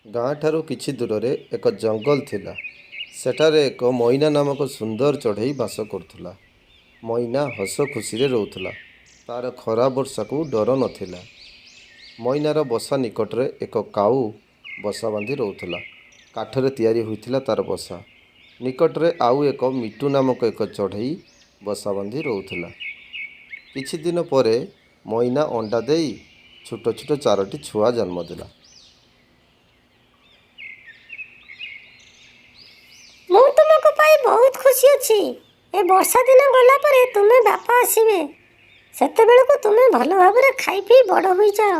ଗାଁଠାରୁ କିଛି ଦୂରରେ ଏକ ଜଙ୍ଗଲ ଥିଲା। ସେଠାରେ ଏକ ମଇନା ନାମକ ସୁନ୍ଦର ଚଢ଼େଇ ବାସ କରୁଥିଲା। ମଇନା ହସ ଖୁସିରେ ରହୁଥିଲା। ତା'ର ଖରା ବର୍ଷାକୁ ଡର ନଥିଲା। ମଇନାର ବସା ନିକଟରେ ଏକ କାଉ ବସା ବାନ୍ଧି ରହୁଥିଲା। କାଠରେ ତିଆରି ହୋଇଥିଲା ତା'ର ବସା। ନିକଟରେ ଆଉ ଏକ ମିଟୁ ନାମକ ଏକ ଚଢ଼େଇ ବସା ବାନ୍ଧି ରହୁଥିଲା। କିଛି ଦିନ ପରେ ମଇନା ଅଣ୍ଡା ଦେଇ ଛୋଟ ଛୋଟ ଚାରୋଟି ଛୁଆ ଜନ୍ମ ଦେଲା। ମୁଁ ତୁମକୁ ପାଇ ବହୁତ ଖୁସି ଅଛି। ଏ ବର୍ଷା ଦିନ ଗଲା ପରେ ତୁମେ ବାପା ଆସିବେ, ସେତେବେଳକୁ ତୁମେ ଭଲ ଭାବରେ ଖାଇ ପିଇ ବଡ଼ ହୋଇଯାଅ।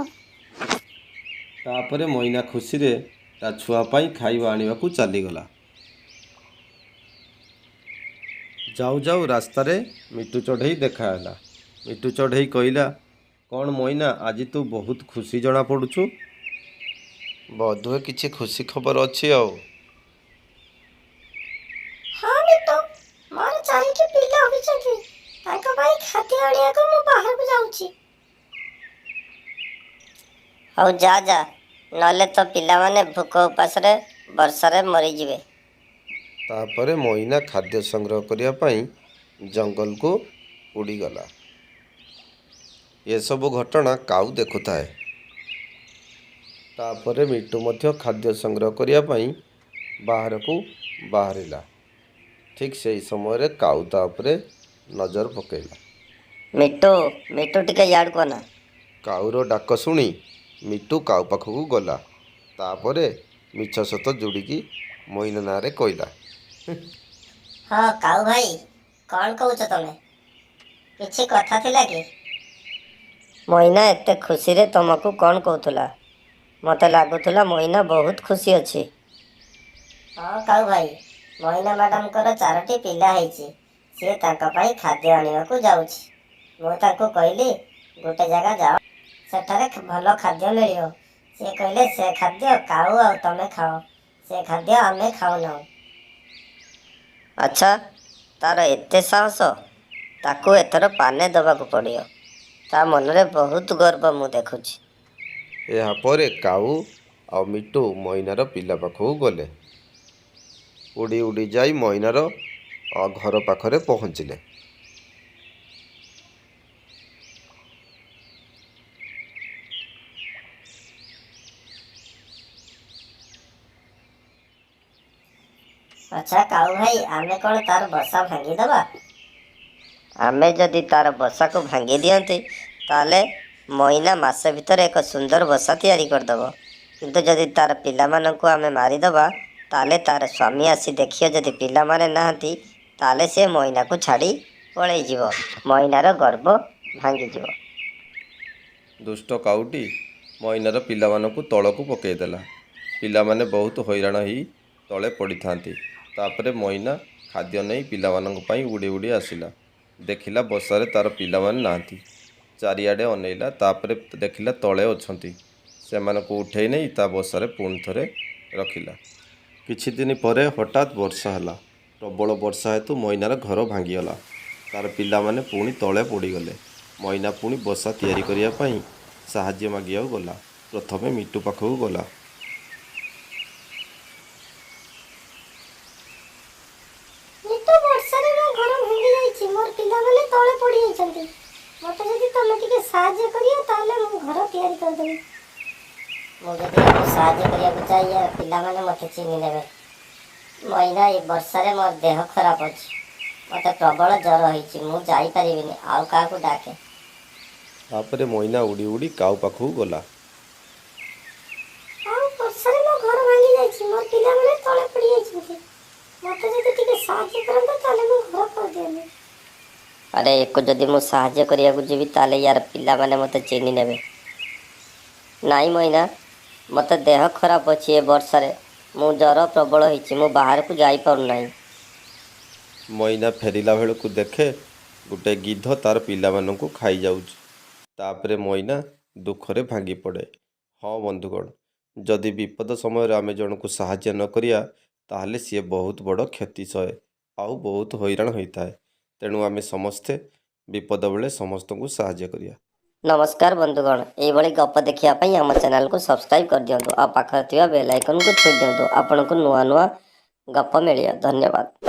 ତାପରେ ମଇନା ଖୁସିରେ ତା ଛୁଆ ପାଇଁ ଖାଇବା ଆଣିବାକୁ ଚାଲିଗଲା। ଯାଉ ଯାଉ ରାସ୍ତାରେ ମିଟୁ ଚଢ଼େଇ ଦେଖାହେଲା। ମିଟୁ ଚଢ଼େଇ କହିଲା, କ'ଣ ମଇନା, ଆଜି ତୁ ବହୁତ ଖୁସି ଜଣାପଡ଼ୁଛୁ। ବୋଧହୁଏ କିଛି ଖୁସି ଖବର ଅଛି ଆଉ। ହଁ ମିଟୁ, ମୋର ଚାରିଟି ପିଲା ହୋଇଛନ୍ତି। ତାଙ୍କ ପାଇଁ ଖାଦ୍ୟ ଆଣିବାକୁ ମୁଁ ବାହାରକୁ ଯାଉଛି। ହଉ ଯା ଯା, ନହେଲେ ତୋ ପିଲାମାନେ ଭୋକ ଉପାସରେ ବର୍ଷାରେ ମରିଯିବେ। ତାପରେ ମଇନା ଖାଦ୍ୟ ସଂଗ୍ରହ କରିବା ପାଇଁ ଜଙ୍ଗଲକୁ ଉଡ଼ିଗଲା। ଏସବୁ ଘଟଣା କାଉ ଦେଖୁଥାଏ। ତାପରେ ମିଟୁ ମଧ୍ୟ ଖାଦ୍ୟ ସଂଗ୍ରହ କରିବା ପାଇଁ ବାହାରକୁ ବାହାରିଲା। ଠିକ୍ ସେହି ସମୟରେ କାଉ ତା ଉପରେ ନଜର ପକାଇଲା। ମିଟୁ, ମିଟୁ, ଟିକେ ଇଆଡ଼କୁ ଅନା। କାଉର ଡାକ ଶୁଣି ମିଟୁ କାଉ ପାଖକୁ ଗଲା। ତାପରେ ମିଛ ସତ ଯୋଡ଼ିକି ମଇନା ନାଁରେ କହିଲା। ହଁ କାଉ ଭାଇ, କ'ଣ କହୁଛ ତମେ? କିଛି କଥା ଥିଲା କି? ମଇନା ଏତେ ଖୁସିରେ ତମକୁ କ'ଣ କହୁଥିଲା? ମୋତେ ଲାଗୁଥିଲା ମଇନା ବହୁତ ଖୁସି ଅଛି। ହଁ କାଉ ଭାଇ, ମଇନା ମ୍ୟାଡ଼ାମଙ୍କର ଚାରୋଟି ପିଲା ହେଇଛି। ସିଏ ତାଙ୍କ ପାଇଁ ଖାଦ୍ୟ ଆଣିବାକୁ ଯାଉଛି। ମୁଁ ତାଙ୍କୁ କହିଲି ଗୋଟେ ଜାଗା ଯାଅ, ସେଠାରେ ଭଲ ଖାଦ୍ୟ ମିଳିବ। ସିଏ କହିଲେ ସେ ଖାଦ୍ୟ କାଉ ଆଉ ତମେ ଖାଅ, ସେ ଖାଦ୍ୟ ଆମେ ଖାଉନାହୁଁ। ଆଚ୍ଛା, ତାର ଏତେ ସାହସ! ତାକୁ ଏଥର ପାନେ ଦେବାକୁ ପଡ଼ିବ। ତା ମନରେ ବହୁତ ଗର୍ବ ମୁଁ ଦେଖୁଛି। ଏହାପରେ କାଉ ଆଉ ମିଟୁ ମଇନାର ପିଲା ପାଖକୁ ଗଲେ। ଉଡ଼ି ଉଡ଼ି ଯାଇ ମଇନାର ଘର ପାଖରେ ପହଞ୍ଚିଲେ। ଆଚ୍ଛା କାଉ ଭାଇ, ଆମେ କ'ଣ ତାର ବସା ଭାଙ୍ଗିଦେବା? ଆମେ ଯଦି ତାର ବସାକୁ ଭାଙ୍ଗି ଦିଅନ୍ତି, ତାହେଲେ ମଇନା ମାସେ ଭିତରେ ଏକ ସୁନ୍ଦର ବସା ତିଆରି କରିଦେବ। କିନ୍ତୁ ଯଦି ତାର ପିଲାମାନଙ୍କୁ ଆମେ ମାରିଦେବା, ତାହେଲେ ତାର ସ୍ୱାମୀ ଆସି ଦେଖିବ ଯଦି ପିଲାମାନେ ନାହାନ୍ତି, ତାହେଲେ ସେ ମଇନାକୁ ଛାଡ଼ି ପଳେଇଯିବ। ମଇନାର ଗର୍ବ ଭାଙ୍ଗିଯିବ। ଦୁଷ୍ଟ କାଉଟି ମଇନାର ପିଲାମାନଙ୍କୁ ତଳକୁ ପକାଇଦେଲା। ପିଲାମାନେ ବହୁତ ହଇରାଣ ହେଇ ତଳେ ପଡ଼ିଥାନ୍ତି। ତାପରେ ମଇନା ଖାଦ୍ୟ ନେଇ ପିଲାମାନଙ୍କ ପାଇଁ ଉଡ଼ି ଉଡ଼ି ଆସିଲା। ଦେଖିଲା ବସାରେ ତାର ପିଲାମାନେ ନାହାନ୍ତି। ଚାରିଆଡ଼େ ଅନେଇଲା, ତାପରେ ଦେଖିଲା ତଳେ ଅଛନ୍ତି। ସେମାନଙ୍କୁ ଉଠେଇ ନେଇ ତା ବସାରେ ପୁଣି ଥରେ ରଖିଲା। କିଛି ଦିନ ପରେ ହଠାତ୍ ବର୍ଷା ହେଲା। ପ୍ରବଳ ବର୍ଷା ହେତୁ ମଇନାର ଘର ଭାଙ୍ଗିଗଲା। ତାର ପିଲାମାନେ ପୁଣି ତଳେ ପଡ଼ିଗଲେ। ମଇନା ପୁଣି ବସା ତିଆରି କରିବା ପାଇଁ ସାହାଯ୍ୟ ମାଗିବାକୁ ଗଲା। ପ୍ରଥମେ ମିଟୁ ପାଖକୁ ଗଲା। ମିଟୁ, ବର୍ଷାରେ ମୋ ଘର ଭାଙ୍ଗି ଯାଇଛି। ମୋର ପିଲାମାନେ ତଳେ ପଡ଼ିଯାଇଛନ୍ତି। ମୋତେ ଯଦି ତମେ ଟିକେ ସାହାଯ୍ୟ କରିବ, ତାହେଲେ ମୁଁ ଘର ତିଆରି କରିଦେବି। ମୁଁ ଯଦି ୟାକୁ ସାହାଯ୍ୟ କରିବାକୁ ଯାଏ, ୟାର ପିଲାମାନେ ମୋତେ ଚିହ୍ନି ନେବେ। ମଇନା, ଏ ବର୍ଷାରେ ମୋର ଦେହ ଖରାପ ଅଛି। ମୋତେ ପ୍ରବଳ ଜ୍ୱର ହେଇଛି। ମୁଁ ଯାଇପାରିବିନି, ଆଉ କାହାକୁ ଡାକେ। ତାପରେ ମଇନା ଉଡ଼ି ଉଡ଼ି କାଉ ପାଖକୁ ଗଲା। ଆଉ ବର୍ଷାରେ ମୋ ଘର ଭାଙ୍ଗି ଯାଇଛି। ମୋର ପିଲାମାନେ ତଳେ ପଡ଼ିଯାଇଛନ୍ତି। ମୋତେ ଯଦି ଟିକେ ସାହାଯ୍ୟ କରନ୍ତ, ତାହେଲେ ମୁଁ ଘର କରିଦିଅନ୍ତି। ଆରେ, ୟାକୁ ଯଦି ମୁଁ ସାହାଯ୍ୟ କରିବାକୁ ଯିବି, ତାହେଲେ ୟାର ପିଲାମାନେ ମୋତେ ଚିହ୍ନି ନେବେ। ନାଇଁ ମଇନା, ମୋତେ ଦେହ ଖରାପ ଅଛି। ଏ ବର୍ଷାରେ ମୁଁ ଜ୍ୱର ପ୍ରବଳ ହେଇଛି। ମୁଁ ବାହାରକୁ ଯାଇପାରୁନାହିଁ। ମଇନା ଫେରିଲା ବେଳକୁ ଦେଖେ ଗୋଟେ ଗିଧ ତାର ପିଲାମାନଙ୍କୁ ଖାଇଯାଉଛି। ତାପରେ ମଇନା ଦୁଃଖରେ ଭାଙ୍ଗି ପଡ଼େ। ହଁ ବନ୍ଧୁଗଣ, ଯଦି ବିପଦ ସମୟରେ ଆମେ ଜଣକୁ ସାହାଯ୍ୟ ନ କରିବା, ତାହେଲେ ସିଏ ବହୁତ ବଡ଼ କ୍ଷତି ସହେ ଆଉ ବହୁତ ହଇରାଣ ହୋଇଥାଏ। ତେଣୁ ଆମେ ସମସ୍ତେ ବିପଦ ବେଳେ ସମସ୍ତଙ୍କୁ ସାହାଯ୍ୟ କରିବା। ନମସ୍କାର ବନ୍ଧୁଗଣ, ଏଇଭଳି ଗପ ଦେଖିବା ପାଇଁ ଆମ ଚ୍ୟାନେଲକୁ ସବସ୍କ୍ରାଇବ୍ କରିଦିଅନ୍ତୁ ଆଉ ପାଖରେ ଥିବା ବେଲ୍ ଆଇକନ୍କୁ ଛୁଇଁ ଦିଅନ୍ତୁ। ଆପଣଙ୍କୁ ନୂଆ ନୂଆ ଗପ ମିଳିବ। ଧନ୍ୟବାଦ।